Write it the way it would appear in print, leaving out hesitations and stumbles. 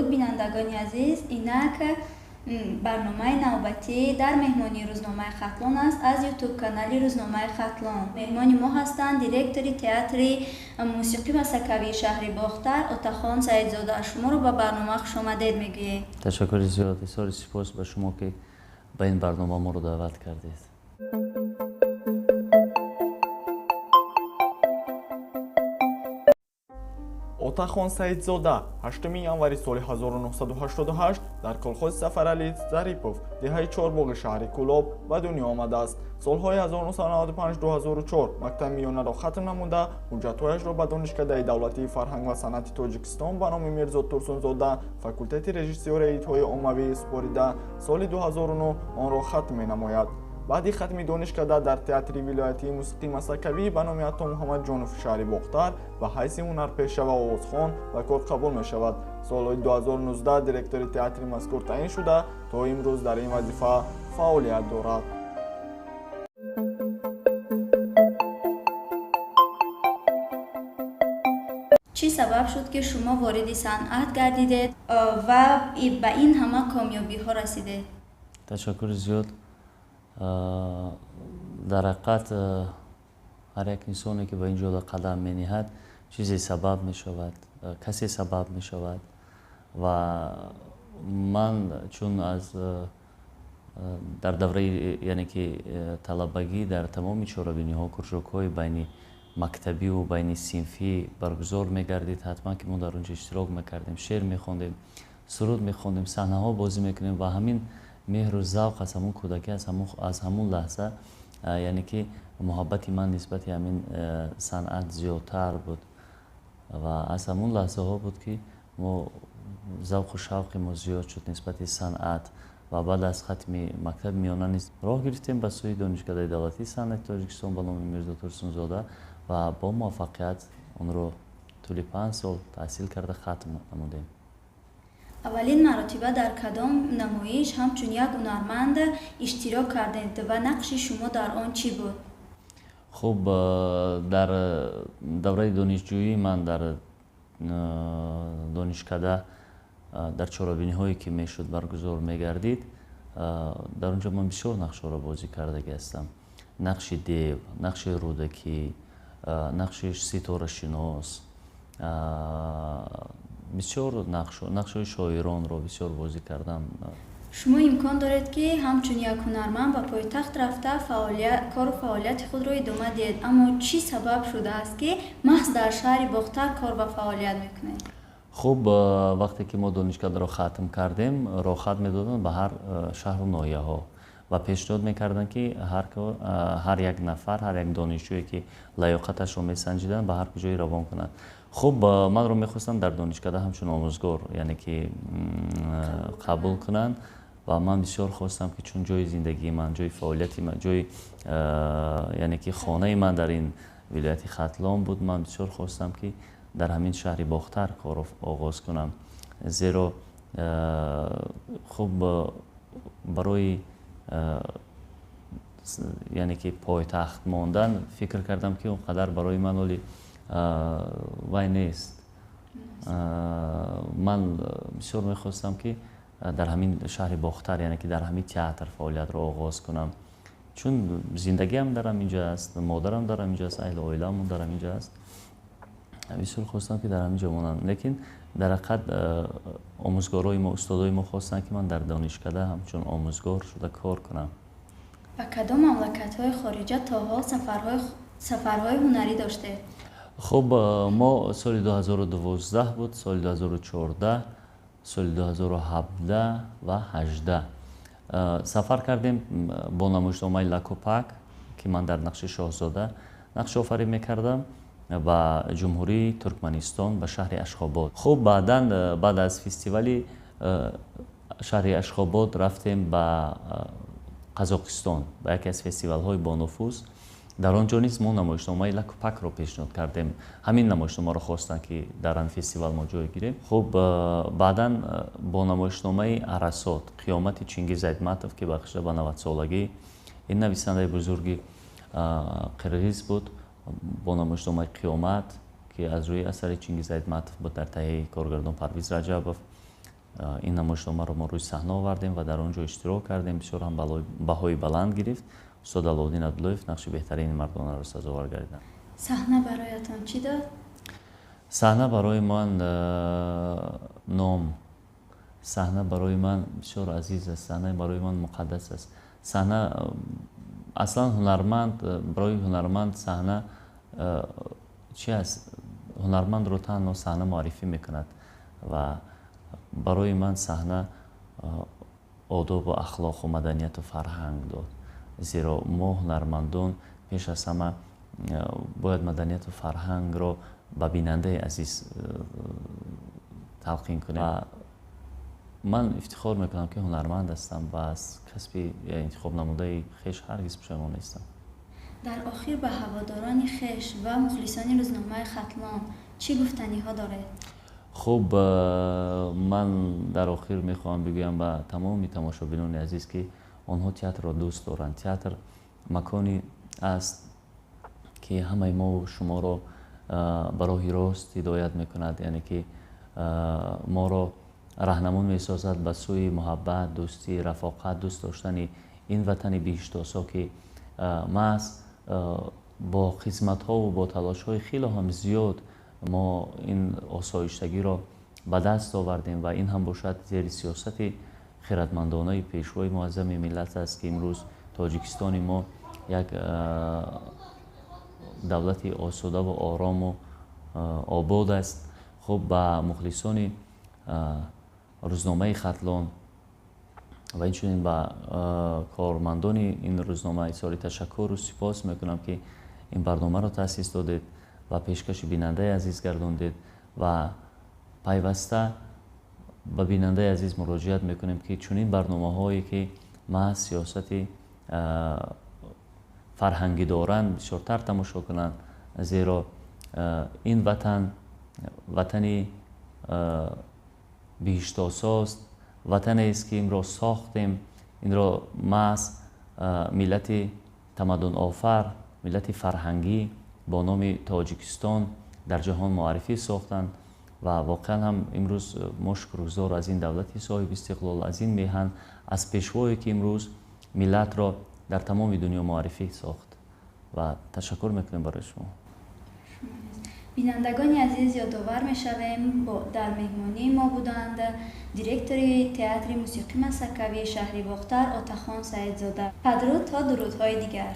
Дуруд, бинандагони азиз. Инак барномаи навбатӣ дар меҳмонии рӯзномаи Хатлон аст аз ютуб-канали рӯзномаи Хатлон. Меҳмони мо ҳастанд директори театри мусиқӣ ва сакавии шаҳри Бохтар Отахон Саидзода. Шуморо ба барнома хушомадед мегӯем. Ташаккури зиёд, изҳори сипос ба шумо, ки ба ин барнома моро даъват кардед. Отахон Саидзода 8 январи соли 1988 дар колхози Сафарали Зарипов, деҳаи Чорбоғи шаҳри Кӯлоб ба дунё омадааст. Солҳои 1995-2004 мактаби миёнаро хатм намуда, ҳуҷҷатҳояшро ба Донишкадаи давлатии фарҳанг ва санъати Тоҷикистон ба номи Мирзо Турсунзода, факултети режиссёрии идҳои оммавӣ супорида, соли 2009 онро хатм менамояд. Баъди хатми донишкада дар театри вилоятии мусиқии масакавӣ ба номи Ато Муҳаммадҷонов шаҳри Бохтар ба ҳайси ҳунарпеша ва овозхон ба кор қабул мешавад. Солҳои 2019 директори театри мазкур таъин шуда, то имрӯз дар ин вазифа фаъолият дорад. Чӣ сабаб шуд, ки шумо вориди санъат гардидед ва ба ин ҳама комёбиҳо расидед? Ташаккури зиёд. Дар ҳақиқат, ҳар як инсоне, ки ба ин ҷода қадам мениҳад, чизе сабаб мешавад, касе сабаб мешавад. Ва ман чун аз дар давраи, яъне ки талабагӣ, дар тамоми чорабиниҳо, кружокҳои байни мактабиву байни синфӣ баргузор мегардид, ҳатман ки мо дар он ҷо иштирок мекардем, шеър мехондем, суруд мехондем, саҳнаҳо бозӣ мекунем ва ҳамин меҳру завқ аз ҳамун кӯдакӣ, аз ҳамун лаҳза, яъне ки муҳаббати ман нисбати ҳамин санъат зиёдтар буд ва аз ҳамун лаҳзаҳо буд, ки мо завқу шавқи мо зиёд шуд нисбати санъат. Ва баъд аз хатми мактаби миёна низ роҳ гирифтем ба сӯи Донишкадаи давлатии санъати Тоҷикистон ба номи Мирзо Турсунзода ва бо муваффақият онро тӯли 5 сол таҳсил карда хатм намудем. Аввалин маротиба дар кадом намоиш ҳамчун як ҳунарманд иштирок кардед ва нақши шумо дар он чӣ буд? Хуб, дар давраи донишҷӯӣ ман дар донишкада, дар чорабиниҳое, ки мешуд, баргузор мегардид, дар он ҷо ман бисёр нақшҳоро бозӣ кардагӣ ҳастам: нақши дев, нақши Рӯдакӣ, нақши ситорашинос, бисёр нақшҳои шоиронро бисёр бозӣ кардам. Шумо имкон доред, ки ҳамчун як ҳунарманд ба пойтахт рафта, кору фаъолияти худро идома диҳед, аммо чӣ сабаб шудааст, ки маҳз дар шаҳри Бохтар кор ва фаъолият мекунед? Хуб, вақте ки мо донишкадаро хатм кардем, роҳхат медоданд ба ҳар шаҳру ноҳияҳо ва пешниҳод мекарданд, ки ҳар як нафар, ҳар як донишҷӯе, ки лаёқаташро месанҷиданд, ба ҳар куҷое равон кунанд. Хуб, манро мехостанд дар донишкада ҳамчун омӯзгор, яъне ки қабул кунанд ва ман бисёр хостам, ки чун ҷои зиндагии ман, ҷои фаъолияти ман, ҷои, яъне ки хонаи ман дар ин вилояти Хатлон буд, ман бисёр хостам, ки дар ҳамин шаҳри Бохтар корро оғоз кунам, зеро хуб, барои, яъне ки пойтахт мондан фикр кардам, ки он қадар барои ман оли вай нест. Ман бисёр мехостам, ки дар ҳамин шаҳри Бохтар, яъне ки дар ҳамин театр фаъолиятро оғоз кунам, чун зиндагиам дар ҳамин ҷо аст, модарам дар ҳамин ҷо аст, аҳли оиламон дар ҳамин ҷо аст. Бисёр хостам, ки дар ҳамин ҷо монам, лекин дар ҳақиқат омӯзгорои мо, устодои мо хостанд, ки ман дар донишкада ҳамчун омӯзгор шуда кор кунам. Ба кадом мамлакатҳои хориҷа то ҳол сафарҳои ҳунарӣ доштед? Хуб, мо соли 2012 буд, соли 2014, соли 2017 ва 18 сафар кардем бо намоишномаи Лакупак, ки ман дар нақши шоҳзода нақшофарӣ мекардам, ба Ҷумҳурии Туркманистон, ба шаҳри Ашхобод. Хуб, баъдан, баъд аз фестивали шаҳри Ашхобод, рафтем ба Қазоқистон, ба яке аз фестивалҳои бонуфуз. Дар он ҷо низ мо намоишномаи Лакупакро пешниҳод кардем. Ҳамин намоишномаро хостанд, ки дар ҳамин фестивал мо ҷой гирем. Хуб, баъдан бо намоишномаи Арасот, қиёмати Чингиз Айтматов, ки бахшида ба 90-солагӣ ин нависандаи бузурги қирғиз буд, бо намоишномаи Қиёмат, ки аз рӯи асари Чингиз Айтматов буд, дар таҳияи коргардон Парвиз Раҷабов. Ин намоишномаро мо рӯи саҳна овардем ва дар он ҷо иштирок кардем. Бисёр ҳам баҳои баланд гирифт. Устод Аловуддин Абдуллоев нақши беҳтарини мардонаро сазовар гардиданд. Саҳна бароятон чӣ дод? Саҳна барои ман ном, саҳна барои ман бисёр азиз аст, саҳна барои ман муқаддас аст. Саҳна аслан ҳунарманд, барои ҳунарманд саҳна чи аст? Ҳунармандро танҳо саҳна муаррифӣ мекунад ва барои ман саҳна одобу ахлоқу маданияту фарҳанг дод. Зеро мо ҳунармандон пеш аз ҳама бояд маданияту фарҳангро ба бинандаи азиз талқин кунем. Ва ман ифтихор мекунам, ки ҳунарманд ҳастам ва аз касби интихобнамудаи хеш ҳаргиз пушаймон нестам. Дар охир ба ҳаводорони хеш ва мухлисони рӯзномаи Хатлон чӣ гуфтаниҳо доред? Хуб, ман дар охир мехоҳам бигӯям ба тамоми тамошобинони азиз, ки онҳо театрро дӯст доранд. Театр маконе аст, ки ҳамаи мову шуморо ба роҳи рост ҳидоят мекунад, яъне ки моро раҳнамон месозад ба сӯи муҳаббат, дӯстӣ, рафоқат, дӯст доштани ин ватани биҳиштосо, ки маҳз бо хизматҳову бо талошҳои хело ҳам зиёд мо ин осоиштагиро ба даст овардем. Ва ин ҳам бошад зери сиёсати хиратмандонаи Пешвои муаззами миллат аст, ки имрӯз Тоҷикистони мо як давлати осудаву орому обод аст. Хуб, ба мухлисони рӯзномаи Хатлон ва инчунин ба кормандони ин рӯзнома изҳори ташаккуру сипос мекунам, ки ин барномаро таъсис додед ва пешкаши бинандаи азиз гардондед. Ва пайваста ба бинандаи азиз муроҷиат мекунем, ки чунин барномаҳое, ки маҳз сиёсати фарҳангӣ доранд, бисёртар тамошо кунанд, зеро ин ватан ватани биҳиштосост, ватанест, ки инро сохтем, инро маҳз миллати тамаддунофар, миллати фарҳангӣ бо номи Тоҷикистон дар ҷаҳон муаррифӣ сохтанд. Ва воқеан ҳам имрӯз мо шукргузор аз ин давлати соҳиби истиқлол, аз ин меҳан, аз пешвое, ки имрӯз миллатро дар тамоми дунё муаррифӣ сохт, ва ташаккур мекунем барои шумо. Бинандагони азиз, ёдовар мешавем, дар меҳмонии мо буданд директори театри мусиқӣ масакавии шаҳри Бохтар Отахон Саидзода. Падруд то дурудҳои дигар.